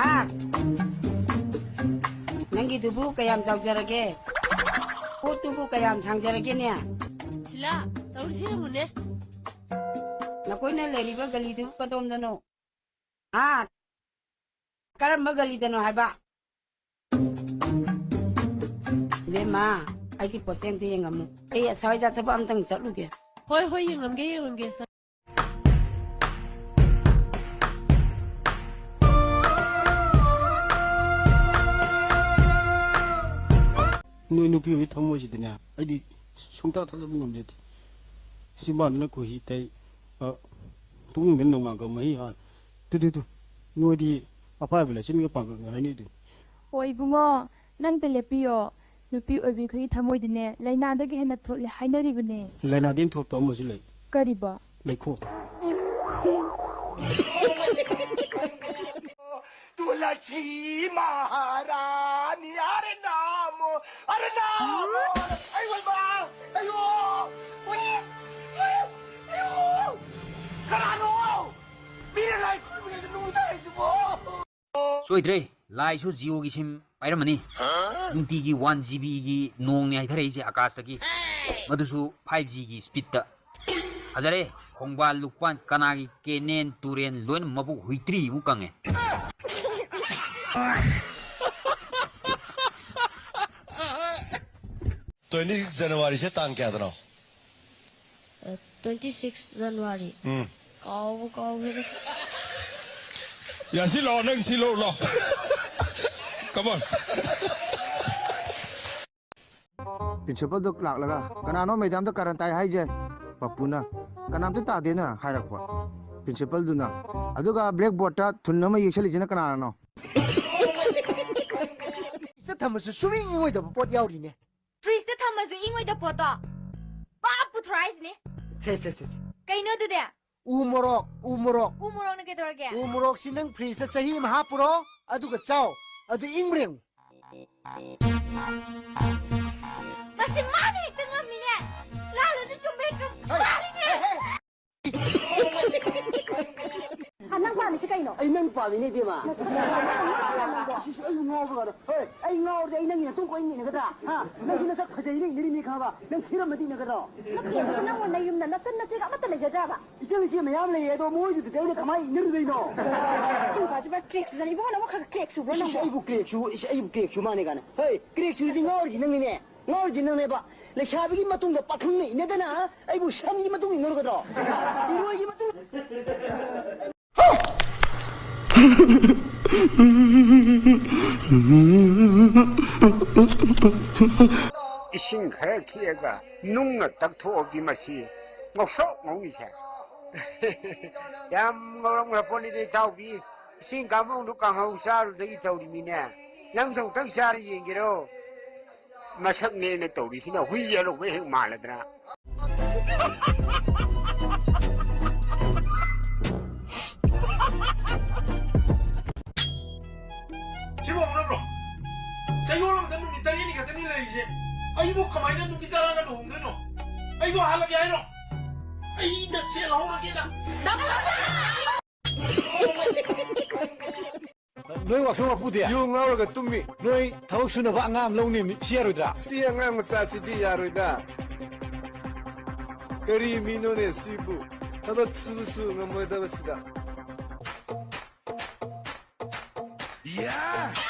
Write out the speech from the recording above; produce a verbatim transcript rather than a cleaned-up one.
ꯍꯥ? ꯅꯪꯒꯤꯗꯨꯕꯨ ꯀꯌꯥꯝ ꯆꯥꯎꯖꯔꯒꯦ? ꯄꯣꯠꯇꯨꯕꯨ ꯀꯌꯥꯝ ꯁꯥꯡꯖꯔꯒꯦꯅꯦ? ꯁꯤꯂꯥ, ꯇꯧꯔꯤꯁꯤ ꯌꯦꯡꯉꯨꯅꯦ꯫ ꯅꯈꯣꯏꯅ ꯂꯩꯔꯤꯕ ꯒꯂꯤꯗꯨ ꯀꯗꯣꯝꯗꯅꯣ? ꯍꯥ? ꯀꯔꯝꯕ ꯒꯂꯤꯗꯅꯣ ꯍꯥꯏꯕ? ꯏꯕꯦꯝꯃ, ꯑꯩꯒꯤ ꯄꯣꯠꯁꯦ ꯑꯝꯇ ꯌꯦꯡꯉꯝꯃꯨ꯫ ꯑꯩ ꯑꯁ꯭ꯋꯥꯏꯗ ꯊꯕꯛ ꯑꯝꯇꯪ ꯆꯠꯂꯨꯒꯦ꯫ ꯍꯣꯏ, ꯍꯣꯏ, ꯌꯦꯡꯉꯝꯒꯦ, ꯌꯦꯡꯉꯝꯒꯦ꯫ ꯅꯣꯏ ꯅꯨꯄꯤ ꯑꯣꯏꯕꯩ ꯊꯃꯣꯏꯁꯤꯗꯤꯅꯦ, ꯑꯩꯗꯤ ꯁꯨꯡꯊꯥ ꯊꯥꯖꯕ ꯉꯝꯖꯗꯦ꯫ ꯆꯤꯝꯕꯥꯟꯗꯨꯅ ꯈꯣꯏꯍꯤ ꯇꯩ, ꯑ, ꯄꯨꯛꯅꯨꯡꯗ ꯅꯣꯡꯃꯥꯡꯈꯥ ꯃꯍꯤ ꯍꯥꯜ꯫ ꯇꯨ, ꯇꯨ, ꯇꯨ, ꯅꯣꯏꯗꯤ ꯑꯄꯥꯏꯕ ꯂꯩꯆꯤꯟꯒ ꯄꯥꯡꯒꯜꯒ ꯍꯥꯏꯅꯩꯗꯨ꯫ ꯑꯣ ꯏꯕꯨꯡꯉꯣ, ꯅꯪꯇ ꯂꯦꯞꯄꯤꯌꯣ꯫ ꯅꯨꯄꯤ ꯑꯣꯏꯕꯤ ꯑꯩꯈꯣꯏꯒꯤ ꯊꯃꯣꯏꯗꯤꯅꯦ, ꯂꯥꯏꯅꯥꯗꯒꯤ ꯍꯦꯟꯅ ꯊꯣꯠꯂꯦ ꯍꯥꯏꯅꯔꯤꯕꯅꯦ꯫ ꯂꯥꯏꯅꯥꯗꯒꯤ ꯍꯦꯟꯅ ꯊꯣꯠꯄ ꯑꯃꯁꯨ ꯂꯩ꯫ ꯀꯔꯤꯕꯣ? ꯂꯩꯈꯣꯝ꯫ तुलसी महारानी, अरे नाम, अरे नाम, अरे बाबा, अयो, उई, उई, अयो, ꯀꯅꯥꯅꯣ? ꯃꯤꯅ ꯂꯥꯏ ꯈꯨꯔꯨꯝꯃꯤꯉꯩꯗ ꯅꯨꯡ ꯊꯥꯔꯤꯁꯤꯕꯣ? ꯁꯣꯏꯗ꯭ꯔꯦ, ꯂꯥꯏꯁꯨ ꯖꯤꯑꯣꯒꯤ ꯁꯤꯝ ꯄꯥꯏꯔꯝꯃꯅꯤ꯫ ꯅꯨꯡꯇꯤꯒꯤ ꯋꯥꯟ ꯖꯤ ꯕꯤꯒꯤ ꯅꯣꯡꯅꯦ ꯍꯥꯏꯊꯔꯛꯏꯁꯦ ꯑꯀꯥꯁꯇꯒꯤ, ꯃꯗꯨꯁꯨ ꯐꯥꯏꯚ ꯖꯤꯒꯤ ꯁ꯭ꯄꯤꯠꯇ꯫ ꯐꯖꯔꯦ, ꯈꯣꯡꯕꯥꯜ ꯂꯨꯛꯄꯥꯟ ꯀꯅꯥꯒꯤ ꯀꯦꯅꯦꯟ ꯇꯨꯔꯦꯟ ꯂꯣꯏꯅ ꯃꯕꯨꯛ ꯍꯨꯏꯇ꯭ꯔꯤꯃꯨꯛ ꯀꯪꯉꯦ꯫ Twenty six January ꯁꯦ ꯇꯥꯡ ꯀꯌꯥꯗꯅꯣ? Twenty six January. ꯎꯝ꯫ ꯀꯥꯎꯕꯨ ꯀꯥꯎꯈ꯭ꯔꯦꯗ꯫ ꯌꯥꯁꯤꯜꯂꯣ, ꯅꯪ ꯁꯤꯜꯂꯣ, ꯂꯥꯎ꯫ Come on꯫ Principalꯗꯣ ꯂꯥꯛꯂꯒ, "ꯀꯅꯥꯅꯣ madamꯗ ꯀꯥꯔꯟ ꯇꯥꯏ ꯍꯥꯏꯁꯦ?" ꯄꯞꯄꯨꯅ, "ꯀꯅꯥꯝꯇ ꯇꯥꯗꯦꯅ" ꯍꯥꯏꯔꯛꯄ꯫ Principalꯗꯨꯅ, "ꯑꯗꯨꯒ blackboardꯇ ꯊꯨꯟ ꯑꯃ ꯌꯦꯛꯁꯜꯂꯤꯁꯤꯅ ꯀꯅꯥꯅꯅꯣ?" ꯏꯁ ꯊꯝꯃꯁꯨ ꯁꯨꯡꯏꯪ ꯏꯪꯉꯣꯏꯗꯕ ꯄꯣꯠ ꯌꯥꯎꯔꯤꯅꯦ꯫ Fridgeꯇ ꯊꯝꯃꯁꯨ ꯏꯪꯉꯣꯏꯗ ꯄꯣꯠꯇꯣ ꯄꯥꯞ ꯄꯨꯊꯣꯔꯛꯏꯁꯤꯅꯦ꯫ ꯁꯦ, ꯁꯦ, ꯁꯦ, ꯁꯦ꯫ ꯀꯩꯅꯣ ꯑꯗꯨꯗꯤ? ꯎ ꯃꯣꯔꯣꯛ, ꯎ ꯃꯣꯔꯣꯛ꯫ ꯎ ꯃꯣꯔꯣꯛꯅ ꯀꯩꯗꯧꯔꯒꯦ? ꯎ ꯃꯣꯔꯣꯛꯁꯤ ꯅꯪ fridgeꯇ ꯆꯍꯤ ꯑꯃ ꯍꯥꯞꯄꯨꯔꯣ, ꯑꯗꯨꯒ ꯆꯥꯎ꯫ ꯑꯗꯨ ꯏꯪꯕ꯭ꯔꯥ ꯌꯦꯡꯉꯨ꯫ ꯃꯁꯤ ꯃꯥꯅ ꯍꯦꯛꯇ ꯉꯝꯃꯤꯅꯦ꯫ ꯂꯥꯜꯂꯁꯨ ꯆꯨꯝꯕ ꯍꯦꯛꯇ ꯍꯩ, ꯃꯥꯅꯤꯅꯦ꯫ ꯍꯩ, ꯍꯩ꯫ ꯑ, ꯅꯪ ꯄꯥꯝꯃꯤꯁꯤ ꯀꯩꯅꯣ? ꯑꯩ ꯅꯪ ꯄꯥꯝꯃꯤꯅꯦ, ꯏꯕꯦꯝꯃ꯫ ꯅꯁꯛ ꯌꯥꯝ ꯉꯥꯎꯕ꯭ꯔꯥ ꯅꯪꯕꯣ? ꯁꯤꯁꯨ ꯑꯩꯕꯨ ꯉꯥꯎꯕ꯭ꯔꯥ? ꯍꯣꯏ, ꯑꯩ ꯉꯥꯎꯔꯗꯤ ꯑꯩ ꯅꯪꯒꯤ ꯅꯇꯨꯡ ꯀꯣꯏ ꯏꯟꯅꯒꯗ꯭ꯔꯥ? ꯍꯥ? ꯅꯪꯁꯨ ꯅꯁꯛ ꯐꯖꯩꯅ ꯏꯟꯅꯔꯤꯅꯤ ꯈꯪꯉꯕ? ꯅꯪ ꯊꯤꯔꯝꯃꯗꯤ ꯏꯟꯅꯒꯗ꯭ꯔꯣ? ꯅꯠꯇꯦ, ꯑꯗꯨꯒ ꯅꯪꯕꯨ ꯅꯌꯨꯝꯗ ꯅꯆꯟ ꯅꯆꯦꯒ ꯑꯃꯠꯇ ꯂꯩꯖꯗ꯭ꯔꯕ? ꯏꯆꯟ ꯏꯆꯦ ꯃꯌꯥꯝ ꯂꯩꯌꯦ, ꯑꯗꯣ ꯃꯣꯏꯗꯨꯗꯗꯤ ꯑꯩꯅ ꯀꯃꯥꯏꯅ ꯏꯟꯅꯔꯨꯗꯣꯏꯅꯣ? ꯅꯪ ꯅꯨꯄꯥꯁꯤꯕ crack ꯆꯨꯖꯅꯤ꯫ ꯏꯕꯨꯡꯉꯣ, ꯅꯪꯕꯨ ꯈꯔ crack ꯆꯨꯕ꯭ꯔꯣ ꯏꯁ, ꯅꯪꯕꯣ? ꯑꯩꯕꯨ crack ꯆꯨ-, ꯏꯁ, ꯑꯩꯕꯨ crack ꯆꯨ ꯃꯥꯅꯦ ꯀꯥꯏꯅ꯫ ꯍꯣꯏ, crack ꯆꯨꯔꯤꯁꯤ ꯉꯥꯎꯔꯤꯁꯤ ꯅꯪꯅꯤꯅꯦ꯫ ꯉꯥꯎꯔꯤꯁꯤ ꯅꯪꯅꯦꯕ꯫ ꯂꯩꯁꯥꯕꯤꯒꯤ ꯃꯇꯨꯡꯗ ꯄꯥꯈꯪꯅ ꯏꯟꯅꯗꯅ ꯑꯩꯕꯨ ꯁꯟꯒꯤ ꯃꯇꯨꯡ ꯏꯟꯅꯔꯨꯒꯗ꯭ꯔꯣ? ꯏꯔꯣꯏꯒꯤ ꯃꯇꯨꯡ ꯏꯁꯤꯡ ꯈꯔ ꯈꯤꯛꯑꯒ ꯅꯨꯡꯅ ꯇꯛꯊꯣꯛꯑꯕꯗꯤ ꯃꯁꯤ ꯉꯧꯁꯣꯛ ꯉꯧꯅꯤꯁꯦ꯫ ꯌꯥꯝ ꯉꯧꯔꯝꯈ꯭ꯔ ꯄꯣꯠꯅꯤꯗ, ꯏꯇꯥꯎꯕꯤ꯫ ꯏꯁꯤꯡ ꯀꯥꯡꯕꯨꯗꯨ ꯀꯥꯡꯍꯧ ꯆꯥꯔꯨꯗꯒꯤ ꯇꯧꯔꯤꯃꯤꯅꯦ꯫ ꯅꯪꯁꯨ ꯑꯃꯨꯛꯇꯪ ꯆꯥꯔ ꯌꯦꯡꯒꯦꯔꯣ? ꯃꯁꯛꯅꯦꯅ ꯇꯧꯔꯤꯁꯤꯅ ꯍꯨꯏ ꯌꯥꯜꯂꯨꯕ ꯍꯦꯛ ꯃꯥꯜꯂꯗꯅ꯫ ꯁꯤꯕꯨ ꯍꯧꯅꯕ꯭ꯔꯣ? ꯆꯌꯣꯜ ꯑꯃꯗ ꯅꯨꯃꯤꯠ ꯇꯔꯦꯠꯅꯤ ꯈꯛꯇꯅꯤ ꯂꯩꯔꯤꯁꯦ꯫ ꯑꯩꯕꯨ ꯀꯃꯥꯏꯅ ꯅꯨꯃꯤꯠ ꯇꯔꯥꯒ ꯂꯨꯍꯣꯡꯗꯣꯏꯅꯣ? ꯑꯩꯕꯨ ꯍꯥꯠꯂꯒꯦ ꯍꯥꯏꯔꯣ? ꯑꯩ ꯅꯠꯁꯦ ꯂꯧꯍꯧꯔꯒꯦꯗ꯫ ꯅꯣꯏ ꯋꯥꯛꯁꯣꯞ ꯃꯄꯨꯗꯤ? ꯌꯨ ꯉꯥꯎꯔꯒ ꯇꯨꯝꯃꯤ꯫ ꯅꯣꯏ ꯊꯕꯛ ꯁꯨꯅꯕ ꯑꯉꯥꯡ ꯑꯃ ꯂꯧꯅꯦꯃꯤ, ꯁꯤ ꯌꯥꯔꯣꯏꯗ꯭ꯔꯥ? ꯁꯤ ꯑꯉꯥꯡ ꯃꯆꯥꯁꯤꯗꯤ ꯌꯥꯔꯣꯏꯗ꯫ ꯀꯔꯤ ꯃꯤꯅꯣꯅꯦ ꯁꯤꯕꯨ? ꯊꯕꯛ ꯁꯨꯕꯁꯨ ꯉꯝꯃꯣꯏꯗꯕꯁꯤꯗ꯫ ꯌꯥ!